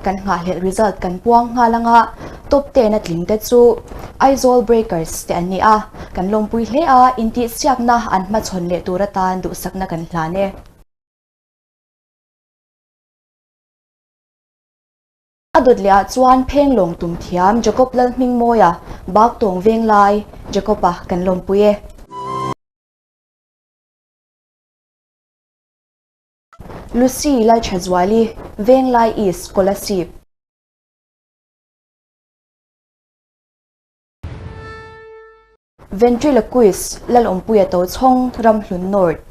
Kan nghahhlelh result kan puang nghal anga top ten a tling te chu Aizawl Breakers te an ni a, kan lawmpui hle a, intihsiakna an hmachhawn leh tur atan duhsakna kan hlan e. A dawt leh ah chuan phenglawng tum thiam Jacob Lalhmingmawia bak tawng veng lai Jacob-a kan lawmpui e. Lucy Lalthazuali, Venglai East, Kolasib. Ventriloquist, Lalawmpuia Tochhawng, Ramhlun North.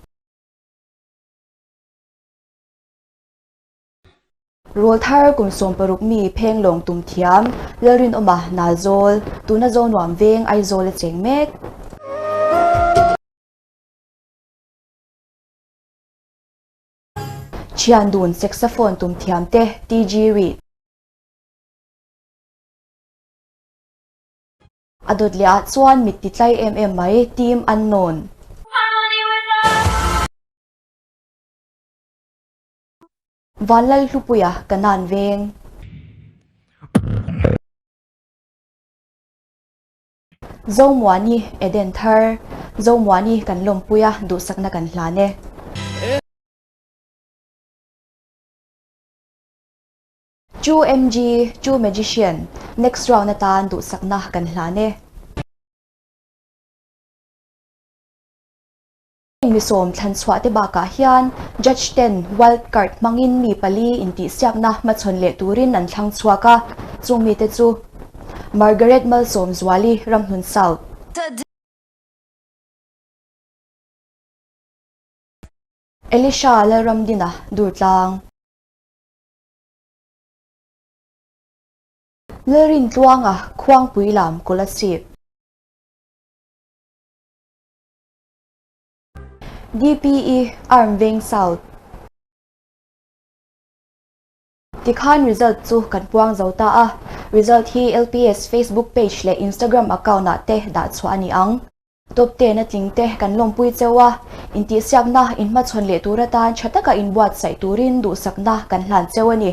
Rawlthar kum 16 mi phenglawng tum thiam, Lalrinawma Nalzawl, tuna Zonuam veng Aizawl a cheng mek. Thian dun saxophone tum thiam te TG Reed. A dawt leh ah chuan mit ti tlai em em mai Team Unknown. Vanlalhlupuia Kanan veng. Zomuani Eden Thar, Zomuani kan lawmpui a, duhsakna kan hlan e. Chu MG, Chu Magician, next round atan duhsakna kan hlan e. Heng mi sawm thlan chhuah te bakah hian Judge ten wild card hmangin mi pali intihsiakna hmachhawn leh turin an thlang chhuak a, chung mite chu Margaret Malsawmzuali, Ramhlun South. Elisha Lalramdina, Durtlang. Lalrintluanga, Khuangpuilam, Kolasib. DPE Arm Veng South. Tikhan result chu kan puang zo ta a, result hi LPS Facebook page leh Instagram account ah te dah chhuah a ni ang. Top ten a tling te kan lawmpui cheu a, intihsiakna inhmachhawn leh tur atan tha taka inbuatsaih turin duhsakna kan hlan cheu a ni.